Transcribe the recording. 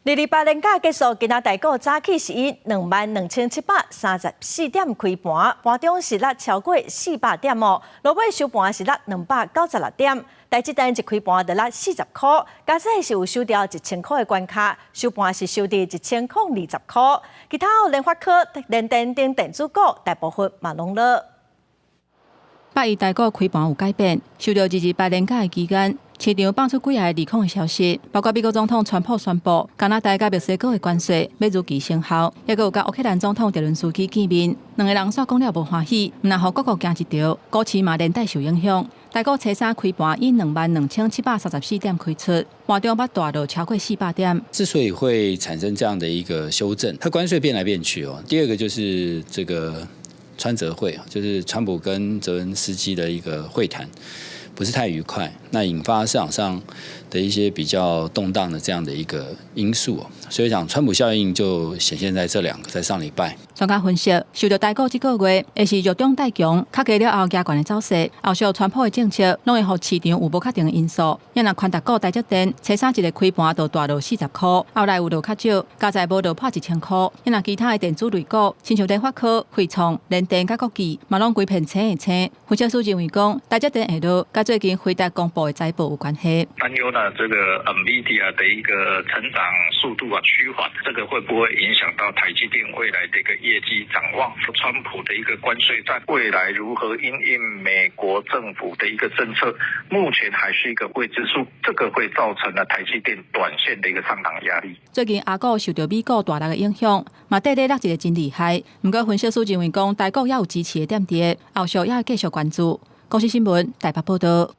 二二八連假結束，今仔台股早起是以22,734點開盤，盤中是落超過400點哦。落尾收盤是落296點。台積電一開盤就落40箍，加起是有收掉1000箍的關卡，收盤是收佇1020箍。其他聯發科、聯電等電子股大部分嘛攏落。拜一台股開盤有改變，受著二二八連假的期間，市場放出幾个利空的消息，包括美國總統川普宣布加拿大佮墨西哥的關稅欲如期生效，抑閣有佮烏克蘭總統澤倫斯基見面，兩个人煞講了無歡喜，毋但予各國驚一趒，股市嘛連帶受影響。台股初三開盤以22,734點開出，盤中捌大落超過400點。之所以會產生這樣的一個修正，它關稅變來變去哦。第二個就是這個川澤會，就是川普跟澤倫斯基的一個會談，不是太愉快，那引發市場上的一些比較動盪的這樣的一個因素，所以講川普效應就顯現在這兩個，在上禮拜。專家分析，受著台股這個月會是弱中帶強，較低了後加懸的走勢，後續川普的政策攏會予市場有無確定的因素。若若寬達股台積電，初三一个開盤就大落40箍，後來有落較少，加在無落破1000箍。若若其他的電子類股，親像聯發科、緯創、聯電佮國巨，嘛攏規片青的青。分析師認為講，台積電會落，佮最近輝達公布的財報有關係。擔憂呢，這個 NVIDIA 的一個成長速度啊趨緩，這個會不會影響到台積電未來的一個業績展望？川普的一個關稅戰，未來如何因應美國政府的一個政策，目前還是一個未知數。這個會造成了台積電短線的一個上檔壓力。最近亞股受著美股大落的影響，嘛綴咧落一个真厲害。毋過分析師認為講，台股猶有支持的點佇，後續猶會繼續關注。公視新聞台北報導。